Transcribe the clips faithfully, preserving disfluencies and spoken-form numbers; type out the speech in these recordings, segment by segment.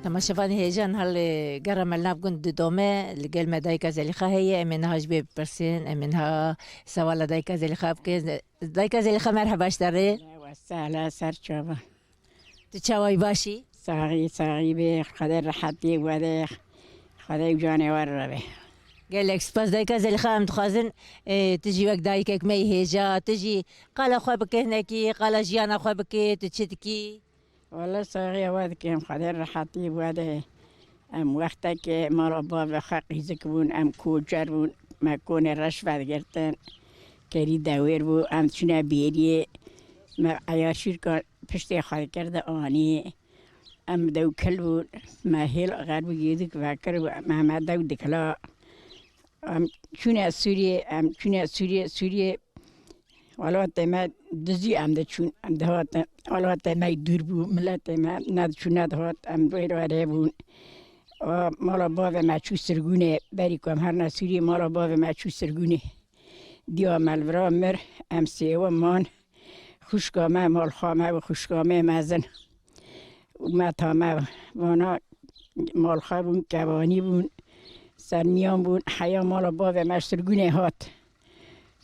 Temaşevanê hêja, niha li gera me li nav gund Didome, li gel me dayika Zelîxa heye, em ê niha ji wê bipirsên, em ê niha sewala dayika Zelîxa bikin. Dayika Zelîxa, merheba ji te re. Ewa, sehla ser çava. Tu çawa yî, baş î? Saxî, saxî bê, Xwedê rehetiyê wede, Xwedê û canê we re be. Gelek spas dayika Zelîxa, em dixwazin, e, tu jî wek dayikek me yî hêja, tu jî qala xwe bike hinekî, qala jiyana xwe bike, tu çi dikî? Wele saxiya we dikim, Xwedê rehetî wede. Em wextekê mala bavê xwe qîzik bûn, em koçer bûn, me konê reş vedigirtin. Kerî dewêr bû, em diçûne bêriyê, me eyaşîrka piştê xwe dikirdi anî. Em dewkil bûn, me hêl xerbû yêdik vekir, me, me dew dikila. Em çûne Sûriyê, em çûne Sûriyê, Sûriyê welatê me dizî em diçûn, em dihatin. Welatê me dûr bû, miletê me nediçû nedihat, em wê re bûn. A, mala bavê me çû sirgûnê, berî ku em herine Sûriyê, mala bavê me çû sirgûnê. Diya me li vira mir, em sêwe man. Xwişka me, malxa me û xwişka me mezin û meta me, vana malxa bûn, kevanî bûn, sermiyan bûn, heya mala bavê me sirgûnê hat.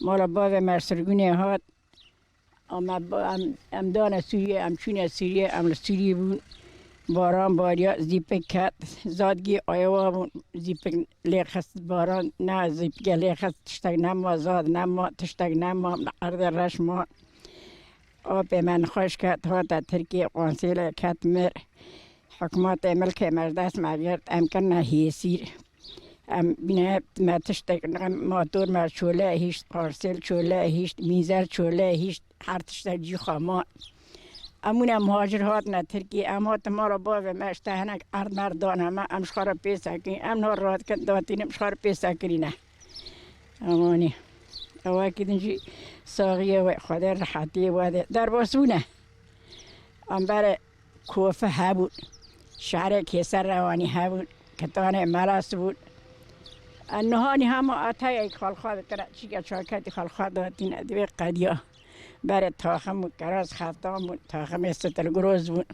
Mala bavê me sirgûnê hat, a me ba-, em, em dane Sûriyê, em çûne Sûriyê, em li Sûriyê bûn. Baran bariya, zîpik ket, zadgî ayewa bûn, zîpik lê xist baran, ne zîpike lê xist, tiştek nema, zad nema, tiştek nema, li erdê reş ma. Apê me nexweş ket, hate Tirkiyê, qonsêlê ket mir. Hikûmetê milkê me ji dest me girt, em kirine hêsîr. Em bîne me tiştek, em motor me çole hişt, qarsêl çole hişt, mîzer çole hişt, her tiştek cî xwe ma. Em bûne muhacir hatine Tirkiyê, em hatin mala bavê me, işte hinek erd merd dane me, em ji xwe re pê sekirîn, em niha radikin datînim ji xwe re pê sekirîne. Ewanî. Ewakî din jî saxiye we, Xwedê rehetiyê we de. Derbas bûne. Em berê kofe hebûn. Şerê kêser rewanî hebûn. Kitanê melas bûn. E, nihanî hema etayek xalxa dikire. Çîke çaketî xalxa datîne. Divê qediya. Berê taxim û keraz xeftan bûn. Taximê sitil guroz bûn.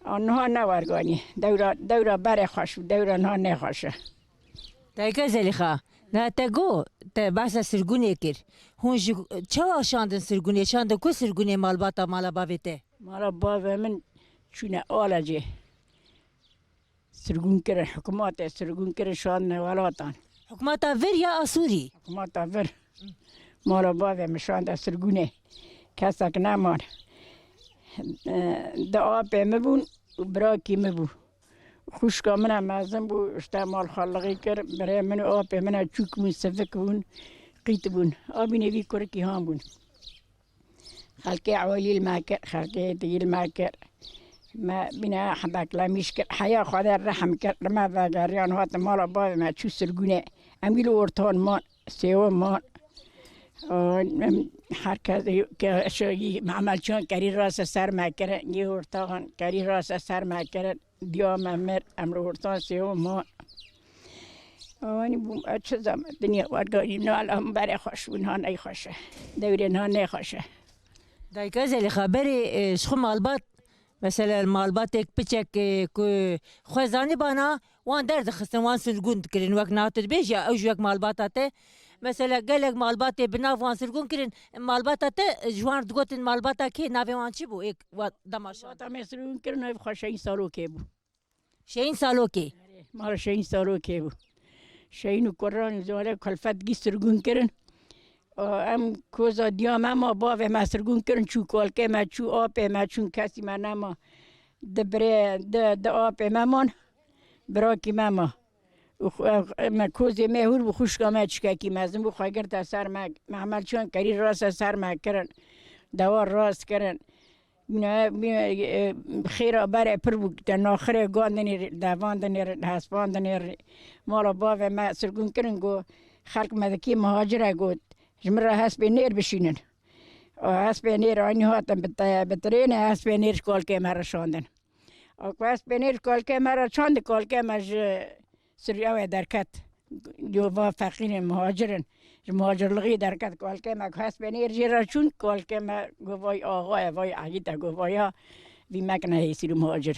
A niha ne werganî. Dewra, dewra berê xweş bû. Dewra niha nexweş e. Dayika Zelîxa, niha te got, te behsa sirgûnê kir. Hûn ji çawa şandin sirgûnê? Şandin ku sirgûnê malbata mala bavê te? Mala bavê min çûne Alacê. Sirgûn kirin, hikûmetê sirgûn kirin, şandine welatan. Hikûmeta vir ya Asûrî? Hikûmeta vir. Mala bavê min şande sirgûnê. Kesek neman. E, du apê min bûn û birakî min bû. Xwişka min e mezin bû, işte malxalixî kir, birê min û apê min e çûk bûn, sivik bûn, qît bûn. A bînê vî kurikî han bûn. Xelkê ewilî li me kir, xelkê yê diyî li me kir. Me bîne hebeklemîş kir. Heya Xwedê rehm kir, li me vegeriyan, hatin mala bavê me çû sirgûnê. Em wî li ortan man, sêwe man. Û em her kes, ke-, şu, Mehmet Can kerî rase ser me kirin, yê ortaxan kerî rase ser me kirin. Diya me mir, em li ortan sêwe man. Ewanî bûm, ez çi zame dinya werganî, niha em berê xweş bûn, ha ney xweş e. Dewrê niha nê xweş e. Dayika Zelîxa, berê, e, ji xwe malbat, mesela malbatek piçek, e, ku xwe zanîbana, wan derdixistin, wan sirgûn dikirin, wek niha tu dibêjî, ew ji wek malbata te. Mesela gelek malbatê bi nav wan sirgûn kirin, malbata te, ji wan digotin malbata kê, navê wan çi bû? Ê, wa dema şand. Malbata me sirgûn kirin, ev xwe Şehîn Salokê bû. Şehîn Salokê. Erê, mala Şehîn Salokê bû. Şehîn û Kurran û Zolê Kulfet gî sirgûn kirin. Û em koza diya me ma bavê me sirgûn kirin, çû kolkê me, çû apê me, çûn kesî me nema. Di birê, di, di apê me man, birakî me ma. Û xwe-, me kozê me hûr bû, xwişka me çikekî mezin bû, xwe girte ser me, Mehmet Çiyan kerî rase ser me kirin, dewa rast kirin. Bîne, bîne, e, xêra berê pir bû, te naxirê gan dinêrî, devan dinêrî, hespan dinêrî. Mala bavê me sirgûn kirin, got, xelk me dikî muhacir e, got, ji min re hespê nêr bişînin. Û hespê nêr anî hatin bi te-, bi tirênê hespê nêr ji kolkê me re şandin. Û ku hespê nêr ji kolkê me re şandin, kolkê me ji Sirya wê derket. Yo va feqîr in, muhacir in. Ji muhacirlixî derket, kolkê me ku hespê nêr jê re çûn, kolkê me got vay axa ye, vay Egîd e, got vaya vî mekine hêsîr û muhacir.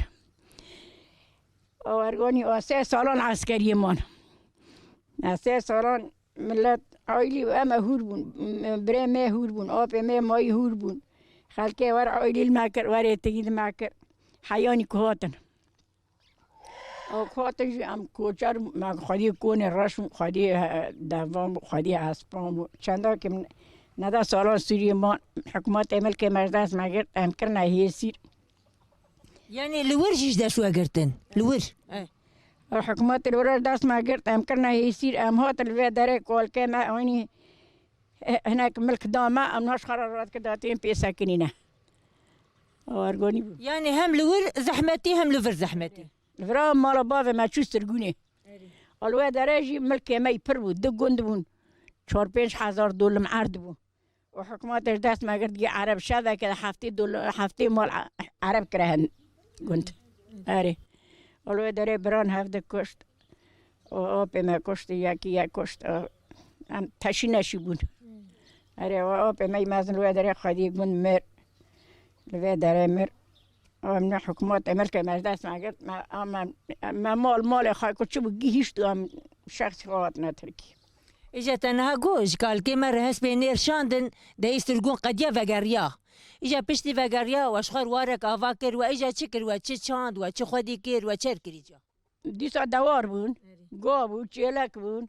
Ergonî a sê salan eskeriyê man. A sê salan millet aîlî û em hûr bûn. Birê me hûr bûn, apê me mayî hûr bûn. Xelkê wer aîlî li me kir, werê tirî li me kir. Heyanî ku hatin. Ew ku hatin jî em koçer bûn, me xwedî konê reş bûn, xwedî, eh, devan bûn, xwedî espan bûn. Çenda ke min neda salan Sûriyê man, hikûmetê milkê me ji dest me girt, em kirine hêsîr. Yanî li wir jî ji dest we girtin? Li wir? Eh. Ew hikûmetê li wir ji dest me girt, em kirine hêsîr, em hatin li vê derê kolkê me, eynî, eh, hinek milk da me, em naş xwe re rat kir, datên pê sekinîne. Ew ergonî bû. Yanî hem li wir zehmetî, hem li vir zehmetî. Li vira mala bavê me çû sirgûnê. Erê. Li wê derê jî milkê me yî pir bû, du gund bûn. Çar pênc hezar dolim erd bû. Û hikûmetê ji dest me girt, gê ereb şeveke de heftê dol-, heftê mal e-, ereb kire hin gund. Erê. Li wê derê biran hevdi kuşt. Û apê me kuşt, yekî yek kuşt. Û em teşî neşî bûn. Erê, û apê me yî mezin li wê derê xwedî gund mir. Li vê derê mir. Em ne hikûmetê milkê me ji dest me girt. Me, em, em, me mal, malê xwe ku çi bû gihîşt û em şexsî xwe hatine Tirkî. Îja te niha got, ji kalkê me re hespê nêr şandin, de î sirgûn qediya vegeriya. Îja piştî vegeriya, we ji xwe re warek ava kir, we îja çi kir, we çi çand, we çi xwedî kir, we çer kir îca? Dîsa dewar bûn, Erê. Gav bû, çêlek bûn,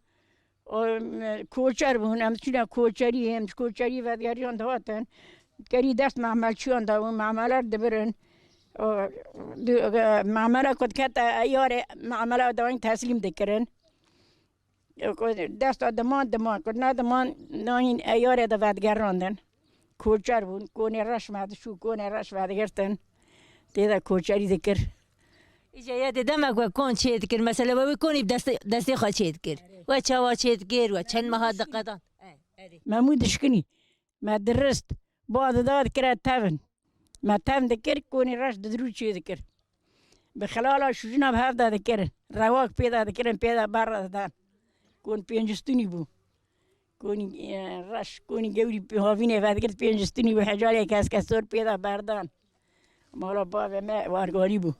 o, em, koçer bûn, em çûne koçerî, em ji koçerî vedigeriyan dihatin. Kerî dest memelçiyan de bûn, memeler dibirin. O, du-, e, memele ku dikete eyarê, memele dayîn teslîm dikirin. Ku desta diman, diman, ku nediman, nayîn eyarê de vedigerandin. Koçer bûn, konê reş me dişû, konê reş vedigirtin. Tê de koçerî dikir. Îca ya dê demek we kon çê dikir, mesela we wê konî bi destê, destê xwe çê dikir. We çawa çê dikir, we çend meha diqedan? Memû dişkinî. Me dirist, ba dida dikire tevin. Me tevn dikir, konî reş didirû çê dikir. Bi xilala şûjina bi hev de dikirin. Rewak pê de dikirin, pê de ber re didan. Kon pêncistûnî bû. Konî, e, reş, konî gewrî pê-, havînê vedigirt pêncistûnî bû, hecalê keskesor pê de berdan. Mala bavê me warganî bû.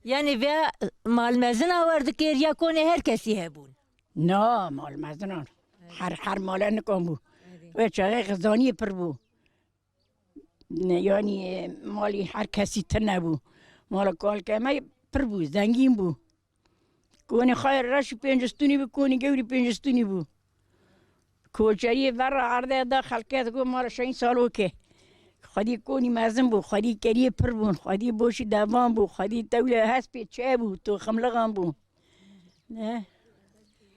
Yanî vê malmezina wer dikir ya konê her kesî hebûn? Na, malmezinan. Her, her male nikan bû. Wê çaxê xizaniyê pir bû. Ne, yanî, e, malî her kesî tune bû. Mala kalkê me pir bû, zengîn bû. Konî xwe reş û pêncistûnî bû, konî gewrî pêncistûnî bû. Koçeriyê vera erdê da xelkê digot mala Şehîn Salokê. Xwedî konî mezin bû, xwedî keriyê pir bûn, xwedî boşî devan bû, xwedî tewlê hespê çê bû, toximligan bû. Ne?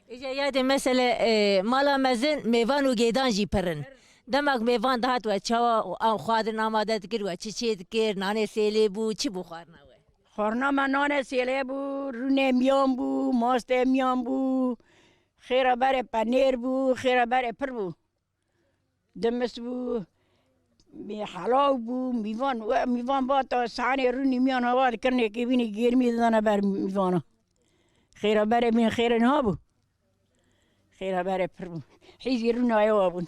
Îca yadê mesele, e, mala mezin mêvan û gêdan jî pir in. Demek mêvan dihat we çawa, ew xwarin amade dikir we, çi çê dikir, nanê sêlê bû, çi bû xwarina we? Xwarina me nanê sêlê bû, rûnê miyan bû, mastê miyan bû, xêra berê penêr bû, xêra berê pir bû. Dimis bû, mî helaw bû, mîvan, we mîvan ba ta sahanê rûnî miyan hewa dikirinê kê bînî gêrmî didana ber mîvana. Xêra berê bîn xêrê niha bû. Xêra berê pir bû. Hîzî rûna ewa bûn.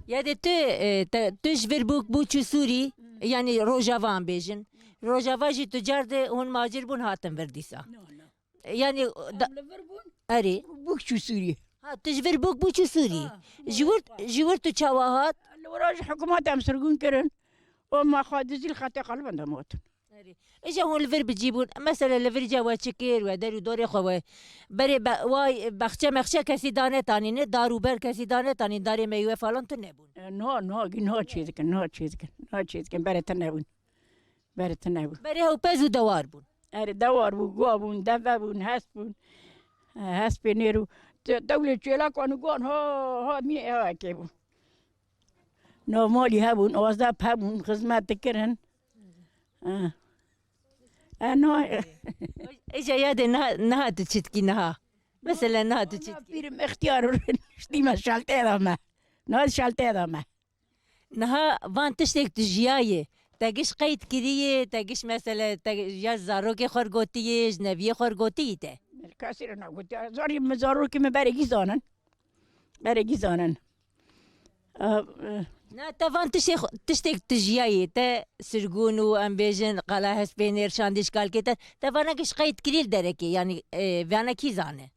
Ya dê tu, e, te, tu ji vir bûk bû çû Sûrî, yanî Rojava em bêjin. Rojava jî tu car de hûn macir bûn hatin vir dîsa. No, no. Yanî, da- Em li vir bûn. Erê. Bûk çû Sûrî. Ha, tu ji vir bûk bû çû Sûrî. Ha. Ji wir, ji wir tu çawa hat? Li wira ji hikûmet em sirgûn kirin. Û me xwe dizî li xetê qaliban de hatin. Erê. Îja hûn li vir bi cî bûn. Mesele li vir ca we çi kir, we der û dorê xwe we. Berê be-, way bexçe mexçe kesî dane tanî, ne dar û ber kesî dane tanî, darê meywe falan tu nebûn. E, niha, niha, niha çê dikin, niha çê dikin, niha çê dikin, berê tune bûn. Berê tune bû. Berê ew pez û dewar bûn. Erê, dewar bû, guha bûn, deve bûn, hesp bûn. E, hespê nêr û te-, tewlê çêlek wan û guhan ha, ha, mî ewekê bû. Nav malî hebûn, azeb hebûn, xizmet dikirin. E. E, no. Îca ya dê niha, niha tu çi dikî niha? Mesela niha tu çi dikî? Pîrim ixtiyar ştî me şeltê de me. Niha şeltê de me. Niha van tiştek tu jiyayê, te giş qeyd kiriyê, te giş mesele, te ya zarokê xwe r gotiyê, ji neviyê xwe r gotiyî te? Kesî re negotiye. Zarî min zarokê min berekî zanin. Berekî zanin. A, e, Na te van tiştê xwe- tiştêk tu jiyayê te sirgûn û em bêjin qala hespênêr şandî ji kalkê te, te vanekî ji qey dikirî li derekê, yanî, e, vanekî zane.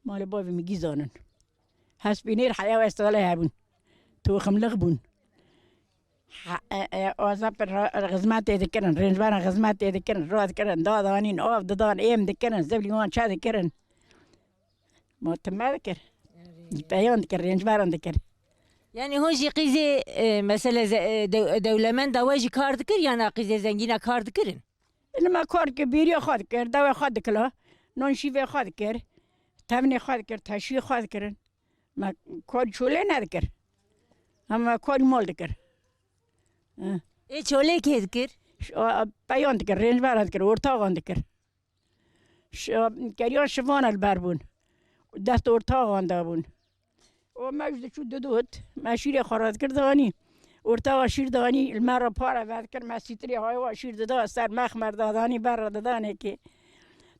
Malê bavê min gî zanin. Hespînêr heya westale hebûn. Toximliq bûn. Ha, e, e, oza pir ra- xizmetê dikirin, rêncberan xizmetê dikirin, radikirin, dadanîn, av didan, êm dikirin, zivlî wan çe dikirin. Ma tim me dikir. Peyan dikir, rêncberan dikir. Yanî hûn jî qîzê, e, mesele ze- e, dew- dewlemenda we jî kar dikir, yana qîzê zengîna kar dikirin? Li me kar dikir, bêriya xwe dikir, dewê xwe dikila, non şîvê xwe dikir, tevnê xwe dikir, teşî xwe dikirin. Me kar çolê nedikir. Em me kar mal dikir. Ê çolê kê dikir? Ş- a- Peyan dikir, rêncberan dikir, ortaxan dikir. Ş- Keriyan şivana li ber bûn. Dest ortaxan da bûn. O me ji diçû didot, me şîrê xwe re dikir danî. Ortaxa şîr danî, li me re pare vedikir, me sîtirê haywa şîr dida ser, mexmer dadanî, ber re didanê kê.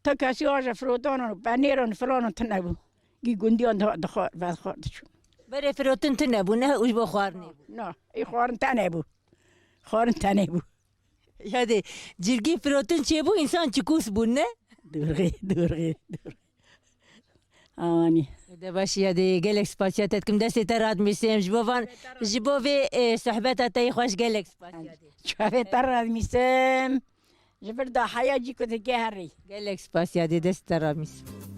Ta kesî aje firotanan û penêran filanan tune bû. Gî gundiyan da- dixwar, vedixwar diçûn. Berê firotin tune bû, ne û ji bo xwarinê bû. Na, ê xwarin tenê bû. Xwarin tenê bû. Yadê, cirgî firotin çêbû, însan çikûs bûn, ne? Durxê, durxê, durxê. Awanî. De baş yadê, gelek spasiya te dikim, destê te radmîsim, ji bo van, ji bo vê, e, sohbeta te yê xweş gelek spasiya dê. Çavê te radmîsim. Ji vir da heya cî ku dike herî. Gelek spasiya dê, destê te radmîsim.